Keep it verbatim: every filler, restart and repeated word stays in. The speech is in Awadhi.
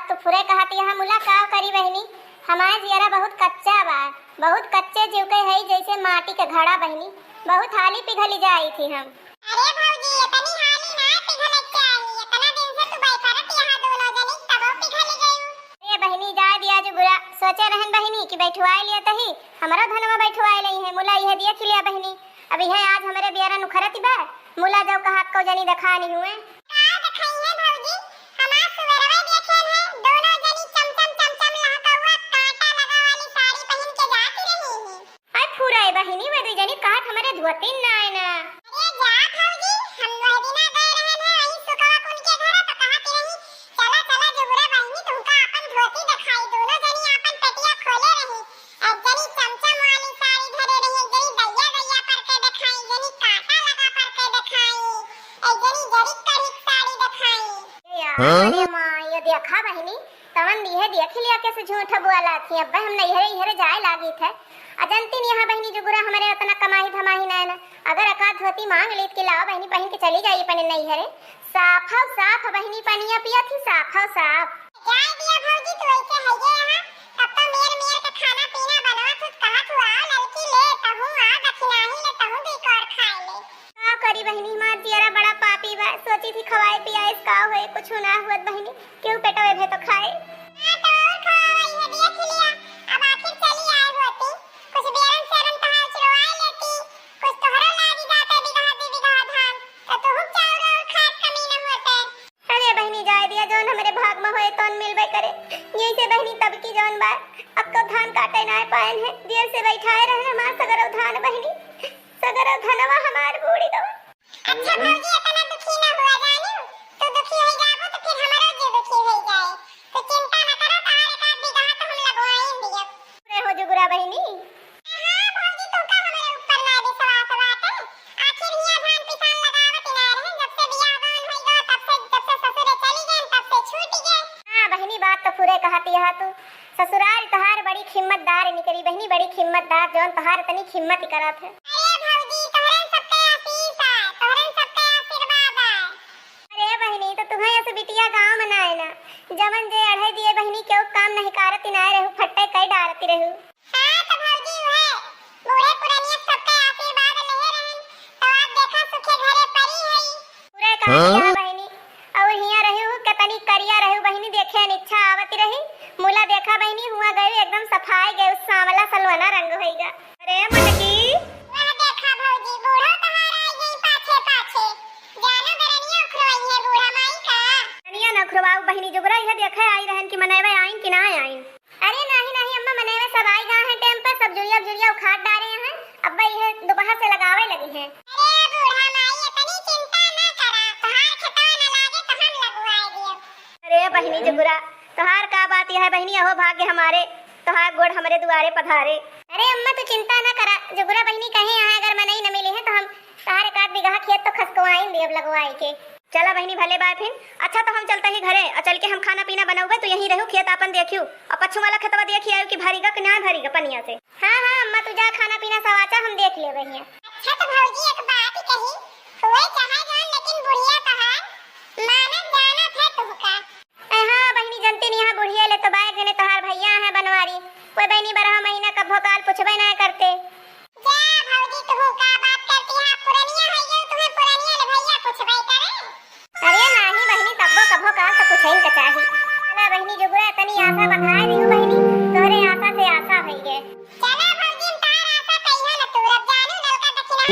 तो फुरे कहत यहाँ मुला का करी बहिनी, हमार जियरा बहुत कच्चा बा, बहुत कच्चे जीव के हई जैसे माटी के घड़ा बहिनी, बहुत हाली पिघली जाई थी हम। अरे भौजी, इतनी हाली ना पिघले के चाही, इतना दिन से तू बैठरत यहाँ दोनों जनी, तबो पिघली गयू। ए बहिनी, जाए दिया जुगुरा, सोचे रहन बहिनी कि बैठवाए लिया तही, हमरो धनवा बैठवाए लई है, मुला यह दिया खिलिया बहिनी। अब यह आज हमरे बियरन उखरत बा, मुला जौ कहा को जनी देखा नहीं हुए। का देखई है भौजी, हमार सुअरवा देखे है, दोनों जनी चमचम चमचम लहकौआ कांटा लगा वाली साड़ी पहन के जाती रही है। अरे फुरे बहिनी, वे दुई जनी कहत हमरे धोती ना आए ना। अरे जा भौजी, हम वह दिना गए रहन है, वहीं सुकवा कुन के घर, तो कहत रही, "चला, चला जुगुरा बहिनी, तुमका आपन धोती देखाई।" दोनों जनी आपन पेटिया खोले रही। एक जनी चमचम वाली साड़ी धरे रही, एक जनी दहिया दहिया पर के देखाई, एक जनी कांटा लगा पर के देखाई, एक जनी जरी कढ़ी साड़ी देखाई। ए यार, हाँ? अरे माँ, ये देखा बहिनी, तवन दिहे देख लिया कैसे झूठ बोला थी। अब्बे हम नैहरे इहरे जाए लागी थे। अजंती नहीं यहाँ बहिनी जुगुरा हमरे उतना कमाही धमाही ना है ना। अगर एकाध धोती मांग लीत कि लाओ बहिनी पहन के चली जाई अपने नैहरे। साफौ साफ बहिनी पनिया पिया थी, साफौ साफ। जाए दिया भौजी, तू ऐसे है ये यहाँ, तब तो मेर मेर के खाना पीना बनवा थी, कहा थी आओ ललकी ले, तहूँ आ दखिनाही ले, तहूँ भी कर खाए ले। का करी बहिनी, हमार जियरा बड़ा पापी बा। सोची थी खवाए पियाए से का होए, कुछ ना हुअत बहिनी, केहू पेटवे भे तो खाए। हाँ, तो और खवाई है, देख लिया। अब आखिर चली आए होती, कुछ बेरन सेरन तहार चुरवाए लेती, कुछ तोहरो लागी जाते बीघा दू बीघा धान, तो तुहू चाउर और खाए कमी न होते। अरे बहिनी, जाए दिया, जौन हमरे भाग में होए तौन मिलबे करे। यही से बहिनी, तब की जौन बा, अब तो धान काटे ना पाएन है, देर से बैठाए रहन हमार सगरो धान बहिनी। सगरो धनवा हमार बूड़ी गवा। अच्छा भौजी, इतना दुखी ना हुआ जानू, तू दुखी हो जाबो तो फिर हमारो जीव दुखी हो जाए। तू चिंता ना करो, तहार एक आध बीघा तो हम लगवाइन दियब। रे हो जुगुरा बहिनी। हाँ भौजी, तू का हमारे ऊपर ना विश्वास बाटे? आखिर हिया धान पिसान लगावत ना रहे, जब से बियाह बान होई गो, तब से, जब से ससुरे चली गए, तब से छूट गए। हाँ बहिनी, बात तो फुरे कहती है तू। ससुराल तहार बड़ी हिम्मतदार निकली बहिनी, बड़ी हिम्मतदार, जौन तहार इतनी हिम्मत ही करत है। अरे भौजी, तोहरन सबके आशीष है, तोहरन सबके आशीर्वाद है। अरे बहिनी, तो तुम्हें ऐसे बिटिया गाँव में ना है ना, जवन जे अढ़े दिए बहिनी, केहू काम नहीं कारती ना रहू, फट्टे कई डारती रहू। हाँ तो भौजी, उहे बूढ़े पुरनिया सबके आशीर्वाद लेहे रहन, तो आज देखा सुखे घरे परी हई। पूरे कहा हाँ? क्या बहिनी, और हिया रही हूँ, कितनी करिया रही बहिनी, देखे अनिच्छा आवती रही, मुला देखा बहिनी, हुआ गई एकदम सफाई गई, सांवला सलवना रंग होइगा। अरे मटकी। वह देखा भौजी, बूढ़ो तहार आई गई पाछे पाछे, जानो गरनिया उखरवाई है बूढ़ा माई का। गरनिया न उखरवाऊ बहिनी जुगरा, यह देखे आई रहन कि मनैवे आइन कि ना आइन। अरे नाही, नाही अम्मा, मनैवे सब आई गा हैं टाइम पर, सब जुरिया जुरिया उखाड़ डारे हैं। अब वही है, दोपहर से लगावे लगी हैं। अरे बूढ़ा माई, इतनी चिंता ना करा, तोहार खेतवा ना लागे तो हम लगवाए दिए। अरे बहिनी जुगुरा, तोहार का बात यह है बहिनी, अहो भाग्य हमारे, तोहार गोड़ हमरे दुआरे पधारे। अरे अम्मा तू चिंता ना करा, जुगुरा बहिनी कहे यहाँ अगर मनई न मिली है तो हम तोहार एक आध बीघा खेत तो खसकवाइन देब लगवाई के। चला बहिनी, भले बाय फिन। अच्छा, तो हम चलता ही घरे, और चल के हम खाना पीना बनउबे, तू यहीं रहू, खेत आपन देखियो, और पच्छू वाला खेतवा देखी आयु कि भरीगा कि ना भरीगा पनिया से। हाँ, हाँ, अम्मा, तू जा, खाना पीना सवाचा, हम देख लेबे हियाँ। अच्छा, तो भौजी, एक बात कही, हुए चाहे जौन, लेकिन बुढ़िया तहार मानत जानत है तुहका। ए, हाँ, बहिनी, जनती नहीं, यहाँ बुढ़िया ले तो बाय, जने तोहार भैया हैं बनवारी, कोई बहिनी, बारह महीना कब्बो काल पूछबे ना करते। जा भौजी, तुहू का बात करती है, पुरनिया है ये, तुम्हें पुरनिया ले भैया पूछबे करे। अरे नाही बहिनी, तब्बो कभो काल तो पूछइन का चाही। चला बहिनी, जुगुरा तनी आशा बंधाए दिहु बहिनी, तोहरे आशा से आशा होई गए। चला भौजी, हम तार आशा कहिया न तूरब, जानू नलका दक्षिणा